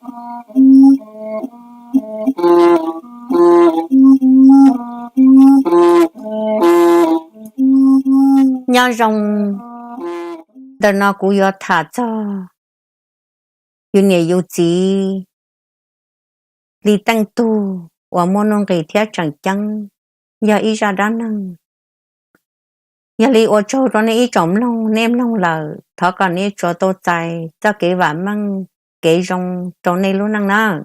Nyob zoo, ntawm no kuv yuav tham txog yus niam yus txiv li teej tug uas muaj nuj nqis thiab tseem ceeb, yog ib zaj dab neeg. Yog li ua tsaug rau nej ib tsoom mloog, nej mloog lawm thov kom nej tsuas tau txais txoj kev vam meej kev zoo rau nej lub neej nawb.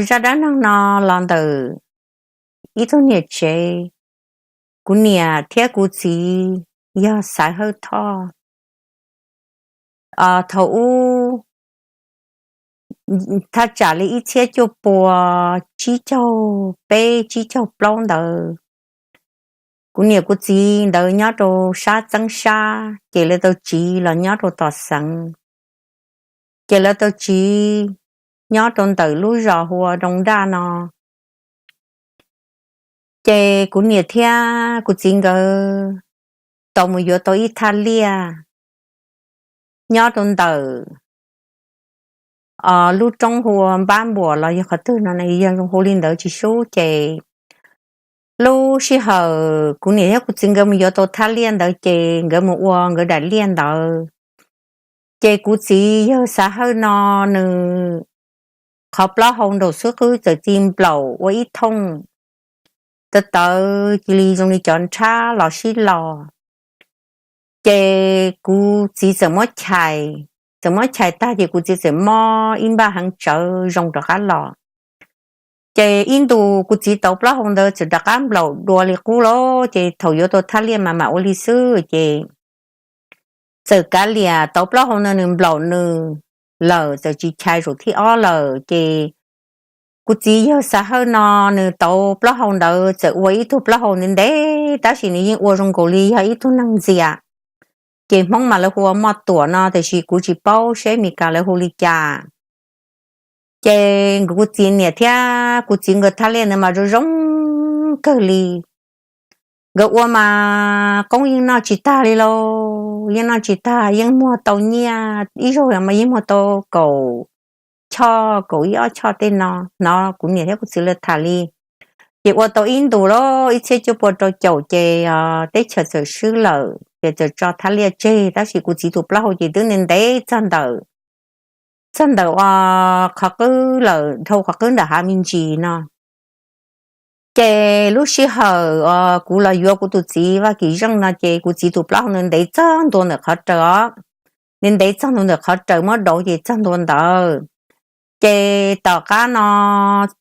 Zaj dab neeg no los ntawm ib tug niam tsev, kuv niam thiab kuv txiv yog Xaiv Hawj Thoj. Thaum ub thaj tsam li ib txhiab cuaj pua tsib caug peb tsib caug plaub ntawd, kuv niam kuv txiv ntawd nyob rau sab Txeeb Sab, ces lawv tau tsiv los nyob rau tom Xeev. Ces lawv tau tsiv nyob rau ntawm lub zos hu ua Doo Daj no. Ces kuv niam thiab kuv txiv nkawd tau mus yuav tau ib thaj liaj nyob rau ntawm lub roob hu ua Npab Npuam los yog qhov twg no, yog zoo hu li ntawd tsis sub. Ces lub sij hawm kuv niam thiab kuv txiv nkawd mus yuav tau thaj liaj ntawd ces nkawd mus ua nkawd daim liaj ntawd. Ces kuv txiv yawg Xav Hawj no nws qhov plaub hau nraum xub qwb txawm txi nplaum ua ib thooj tawv tawv cia li zoo li cov nrhab los sib los. Ces kuv txiv txawm muab chais, txawm muab chais tag ces kuv txiv txawm mob ib npaj heev tsawv zoo rov qab los. Ces ib ntus kuv txiv tauv plaub hau ntawd txawm rov qab nplaum dua li qub lawm, ces thaum yuav tau thaj liaj mas mam ua li xwb. Ces txawm kav liam tauv plaub hau ntawd nws nplaum nws lawm txawm tsis chais zaum thib ob lawm. Ces kuv txiv yawg Xav Hawj no nws tauv plaub hau ntawd txawm ua ib tug plaub hau ntev ntev, tab sis nws yeej ua zoo nkaus li yog ib tug neeg ntxias. Ces Hmoob mas lawv hu ua moj tuam no, tiam sis kuv tsis paub seb Mes Kas lawv hu li cas. Ces kuv txiv niam thiab kuv txiv nkawd thaj liaj ntawd mas zoo zoo kawg li. Nkawd ua mas qoob yeej noj tsis tag li lauj, yeej noj tsis tag, yeej muag tau nyiaj ib zaug mas yeej muag tau kaum choj kaum ib ob choj tej no, hnov kuv niam thiab kuv txiv lawv tham li. Ces ua tau ib ntus lawm ib txhiab cuaj pua rau caum ces teb chaws txawm swb lawm ces txawm tso thaj liaj tseg, tab sis kuv txiv tus plaub hau ces twb ntev ntev txog ntawm, txog ntawm ua qhov qwb lawm dhau qhov qwb nram hav me ntsis no. Ces lub sij hawm kuv los yuav kuv tus txiv Vaj Kim Zeej no ces kuv txiv tus plaub hau ntev txog ntua ntawm qhov raws os, ntev txog ntua ntawm qhov raws muab dauv ces txog ntua ntawd. Ces tom qab no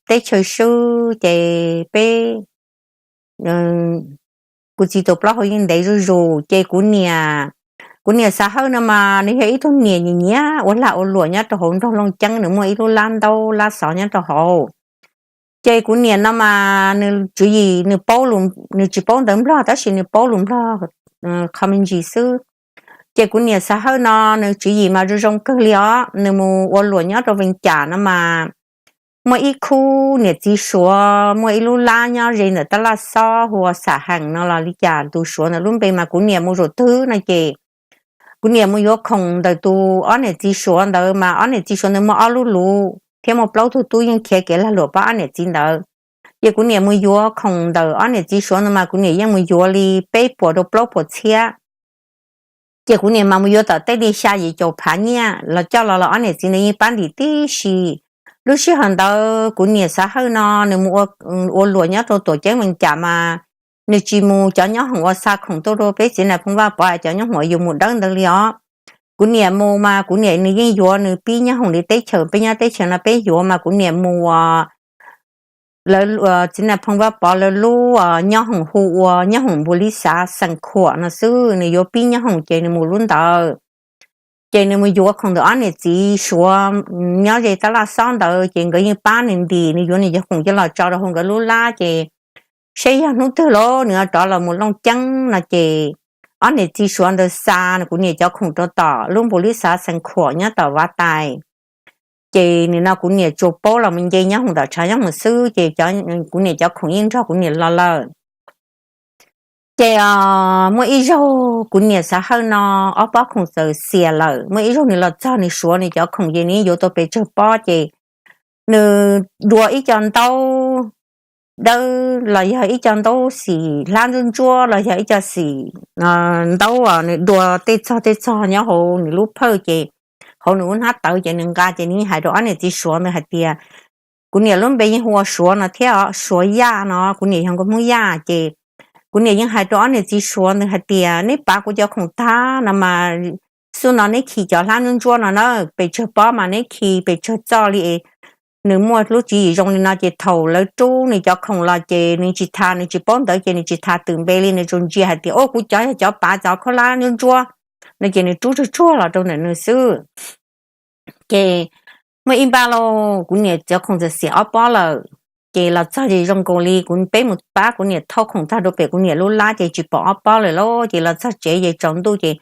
teb chaws swb ces peb, kuv txiv tus plaub hau yeej ntev zuj zus ces kuv niam, kuv niam Xav Hawj no mas nws yog ib tug niam nyiam nyiam ua lag ua luam nyob rau hauv nroog Looj Ceeb, nws muaj ib lub lab ntaub lab xov nyob rau hauv. Ces kuv niam no mas nws tswv yim nws paub, nws tsis paub ntawv Nplog tab sis nws paub lus Nplog qho me ntsis xwb. Ces kuv niam Xav Hawj no nws tswv yim mas zoo zoo kawg li os, nws mus ua luam nyob rau Vees Cas no mas muaj ib khub niam txiv Suav muaj ib lub lab nyob ze ntawm tab laj xob hu ua Xam Heem no los li cas tus Suav ntawd lub npe mas kuv niam mus zaum twg no ces kuv niam mus yuav khoom ntawm tus ob niam txiv Suav ntawd mas ob niam txiv Suav ntawd muaj ob lub luv thiab muaj plaub tug tub yeej khiav kev lag luam pab ob niam txiv ntawd. Ces kuv niam mus yuav khoom ntawm ob niam txiv Suav ntawd mas kuv niam yeej mus yuav li peb puas rau plaub puas txhiab. Ces kuv niam mas mus yuav tom tej li xya yim caum phav nyiaj los coj los los ob niam txiv ntawd yeej pab ntim tib si. Lub sij hawm ntawd kuv niam Xav Hawj no nws mus ua luam nyob rau Tuam Ceeb Vees Cas mas nws tsis mus cov nyob hoom uas xa khoom tuaj rau peb txiv Nais Phoo Vaj Pov cov nyob hoom uas yus mus dawb ntawd li os. Kuv niam mus mas kuv niam nws yeej yuav nws pib nyob hoom li teb chaws, peb nyob teb chaws no peb yuav mas kuv niam mus uas lawv txiv Nais Phoo Vaj Pov lawv lub nyob hoom hu ua nyob hoom Npus Lis Xav Xeem Khuam no xwb, nws yuav pib nyob hoom ces nws mus lub ntawd. Ces nws mus yuav khoom ntawm ob niam txiv Suav nyob ze tab laj xob ntawd ces nkawd yeej pab nws ntim, nws yuav nws cov khoom coj los tso rau hauv nkawd lub lab ces seb yog hnub twg los nws rov los mus Looj Ceeb no ces ob niam txiv Suav ntawd xa kuv niam cov khoom rau tom lub Npus Lis Xav Xeem Khuam nyob tom Vav Tais. Ces nim no kuv niam tsuas paub los mus nce nyob hoom tom tshav nyob hoom xwb ces kuv niam cov khoom yeej nrog kuv niam los lawm. Ces muaj ib zaug kuv niam Xav Hawj no ob pob khoom txawm xiam lawm, muaj ib zaug nws los txog nws suav nws cov khoom ces nws yuav tau pes tsawg pob ces nws dua ib co ntaub dawb los yog ib co ntaub xim hlab ntsuab ntsuab los yog ib co xim ntaub, nws dua tej txog tej txog nyob hauv nws lub phawj ces hauv nws lub hnab tawv ces nws nqa ces nws hais rau ob niam txiv suav ntawd hais tias, kuv niam lub npe yeej hu ua Suav no thiab, Suav Yaj no, kuv niam yog nkauj Hmoob Yaj ces kuv niam yeej hais rau ob niam txiv suav ntawd hais tias neb pav kuv cov khoom tag no mas xub no neb khi cov hlab ntsuab ntsuab no na, pes tsawg pob mas neb khi pes tsawg txoj li. Nws muaj lub tswv yim zoo li no ces thaum lawv rub nws cov khoom los ces nws tsis tas, nws tsis paub ntawv ces nws tsis tas twm npe li, nws tsuas ntsia hais tias, o, kuv cov yog cov pav cov khaub hlab ntsuab ntsuab no ces nws rub tsuag tsuag los rau ntawm nws xwb. Ces muaj ib npaj lauj, kuv niam cov khoom txawm xiam ob pob lawm, ces los txog ces zoo nkaus li kuv peb mus pab kuv niam thauj khoom tag rau pem kuv niam lub lab ces tsis pom ob pob lawm lauj. Ces los txog tsev ces tsaus ntuj ces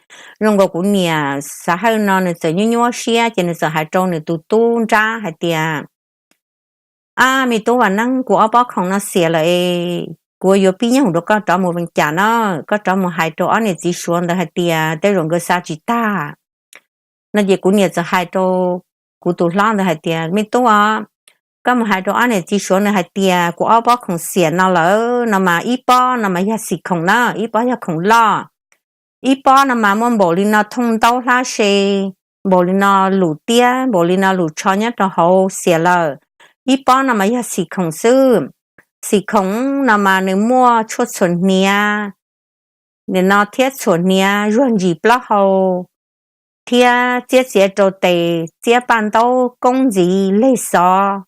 zoo nkaus kuv niam Xav Hawj no nws txawm nyuaj nyuaj siab ces nws txawm hais rau nws tus tub nrab hais tias, ab, me tub Vam Neeb, kuv ob pob khoom no xiam lawm es kuv yuav pib nyob hauv rau koj rov mus Vees Cas na, koj rov mus hais rau ob niam txiv suav ntawd hais tias tej zaum nkawd xa tsis tag no. Ces kuv niam txawm hais rau kuv tus hlob ntawd hais tias, me tub os, koj mus hais rau ob niam txiv suav ntawd hais tias kuv ob pob khoom xiam no lawm no mas ib pob no mas yog xim khoom na, ib pob yog khoom loj. Ib pob no mas muaj npaum li no thooj ntaub hlab se, npaum li no lus tiab, npaum li no lus tsho nyob rau hauv xiam lawm. Ib pob no mas yog xim khoom xwb. Xim khoom no mas nws muaj tshuaj txhuam hniav, nim no thiab txhuam hniav zuag ntsis plaub hau thiab txiab txiav rau tes, txiab paj ntaub koob ntxiv leg xov.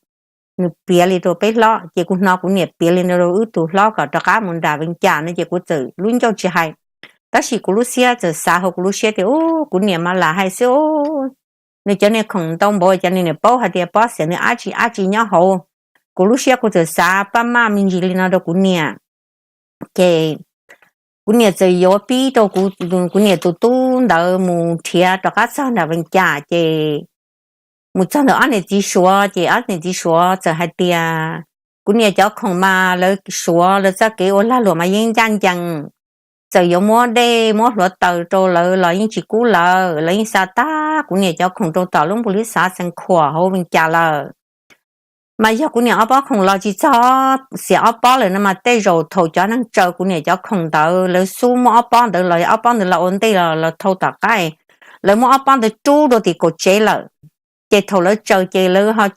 Nws piav li rau peb hlob ces kuv hnov kuv niam piav li no rau wb tus hlob kom rov qab mus nram Vees Cas no ces kuv txawm lub ncauj tsis hais. Tab sis kuv lub siab txawm xav hauv kuv lub siab tias, u, kuv niam mas lam hais xwb, nws cov niag khoom ntau npaum cov niag niam paub hais tias pob xiam nws ab tsi ab tsi nyob hauv. Kuv lub siab kuv txawm xav paj maj me ntsis li no rau kuv niam. Ces kuv niam txawm yuav pib rau kuv niam tus tub ntawd mus nrhiav rov qab txog nram Vees Cas ces mus txog ntawm ob niam txiv suav ces ob niam txiv suav txawm hais tias, kuv niam cov khoom mas lawv suav lawv txoj kev ua lag luam mas yeej ncaj ncees, txawm yuav muab dej muab hluav taws rau lawv los yeej tsis kub lawv, lawv yeej xa tag kuv niam cov khoom rau tom lub npus lib xav Xeev Khuam hauv Vees Cas lawm. Mas yog kuv niam ob pob khoom los tsis txog, xiam ob pob lawm no mas tej zaum thaum cov neeg tsaws kuv niam cov khoom ntawd lawv xub muab ob pob ntawd los, ob pob ntawd los ua ntej los thau tom qab, lawv muab ob pob ntawd rub rau tim kaum tsev lawm. Ces thaum lawv tsaws ces lawv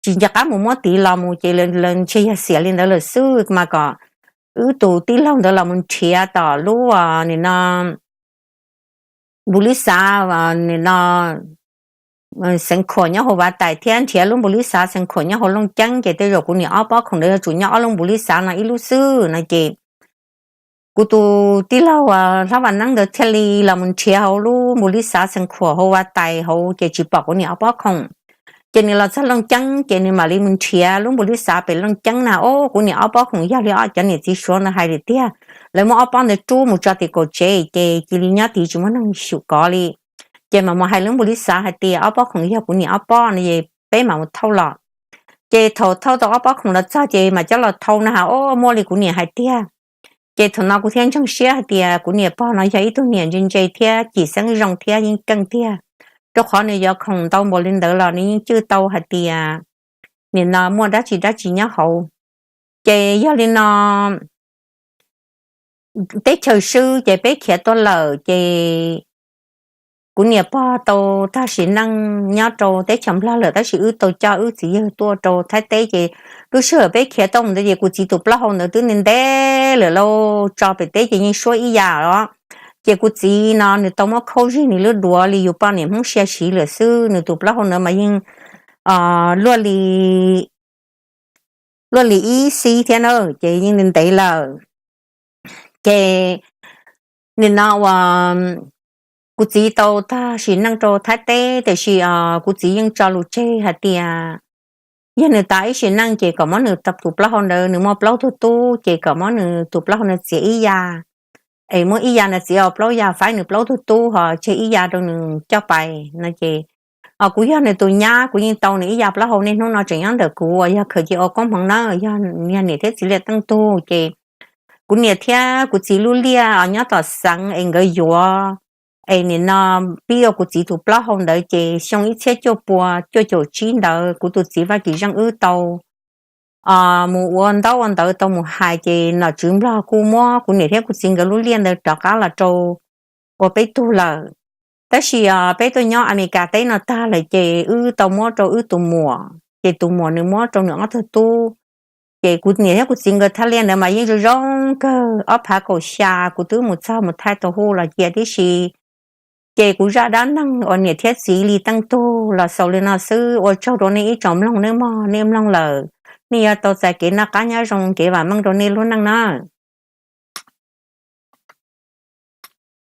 tsis nco qab mus muab tiv los mus ces lawv ntshe yog xiam li ntawd lawm xwb mas kom wb tus tij laug ntawd los mus nrhiav tom lub, nim no, npus lib xav, nim no, Xeev Khuam nyob hauv Vav Tais thiab nrhiav lub npus lib xav Xeev Khuam nyob hauv Looj Ceeb ces tej zaum kuv niam ob pob khoom ntawd yuav tsum nyob ob lub npus lib xav no ib lub xwb no ces kuv tus tij laug hlob Vam Neeb ntawd thiaj li los mus nrhiav hauv lub npus lib xav Xeev Khuam hauv Vav Tais hauv ces tsis pom kuv niam ob pob khoom. Ces nws los txog Looj Ceeb ces nws mam li mus nrhiav lub npus lib xav pem Looj Ceeb na, o, kuv niam ob pob khoom yog li ob cov niam txiv suav ntawd hais li tiag, lawv muab ob pob ntawd rub mus tso tim kaum tsev ces cia li nyob tid tsis muaj neeg xyum kov li. Ces mam mus hais lub npus lib xav hais tias ob pob khoom yog kuv niam ob pob no es peb mam mus thauj los. Ces thaum thauj tau ob pob khoom los txog ces mam coj los thau na has, o, muaj li kuv niam hais tiag. Ces thaum no kuv thiaj ntseeg siab hais tias kuv niam pog no yog ib tug niam ntse ntse thiab cim xeeb zoo thiab yeej keej tiag, rau qhov nws yuav khoom ntau npaum li ntawd los nws yeej cwj tau hais tias nim no muaj dab tsi dab tsi nyob hauv. Ces yog li no teb chaws swb ces peb khiav tuaj lawm ces kuv niam pog tau tag sim neej nyob rau teb chaws Nplog lawm tab sis wb tau coj wb txiv yawg tuaj rau Thaib teb ces lub sij hawm peb khiav tuaj mus ntawd ces kuv txiv tus plaub hau ntawd twb ntev ntev lawm lauj, tso pem teb ces yeej suab ib yam los. Ces kuv txiv no nws tau muab khaub zig nws lub duav li yus poj niam Hmoob sia siv lawm xwb, nws tus plaub hau ntawd mas yeej luaj li luaj li ib xib thiab na, ces yeej ntev lawm. Ces nim no uas kuv txiv tau tag sim neej rau Thaib teb tiam sis kuv txiv yeej tso lus tseg hais tias yog nws tas ib sim neej ces kom muab nws tus plaub hau ntawd, nws muaj plaub tug tub ces kom muab nws tus plaub hau ntawd txiav ib ya, es muab ib ya ntawd txiav ua plaub ya faib nws plaub tug tub ho tseg ib ya rau nws coj pais no ces kuv yog nws tus nyab kuv yeej tau nws ib ya plaub hau, niaj hnub no tseem nyob ntawm kuv uas yog khaws cia ua koob hmoov na, yog niam thiab txiv liaj teej tug ces kuv niam thiab kuv txiv lub liaj nyob tom xeev es nkawd yuav, es nim no pib ua kuv txiv tus plaub hau ntawd ces xyoo ib txhiab cuaj pua cuaj caum tsib ntawd kuv tus txiv Vaj Kim Zeej wb tau mus ua ntaub ua ntawv tau mus hais ces nom tswv Nplog kuj muab kuv niam thiab kuv txiv nkawd lub liaj ntawd rov qab los rau ua peb tug lawm. Tab sis peb tuaj nyob Amelikas teb no tag lawm ces wb tau muab rau wb tus muam, ces tus muam nws muab rau nws ob tug tub. Ces kuv niam thiab kuv txiv nkawd thaj liaj ntawd mas yeej zoo zoo kawg, ob phav kaum xya kuv twb mus txog mus thaij tau hu los cia tib si. Ces kuv zaj dab neeg uas niam thiab txiv li teej tug los xaus li no xwb, ua tsaug rau nej ib tsoom mloog nawb mog. Nej mloog lawm nej yuav tau txais kev noj qab nyob zoo, kev vam meej rau nej lub neej na.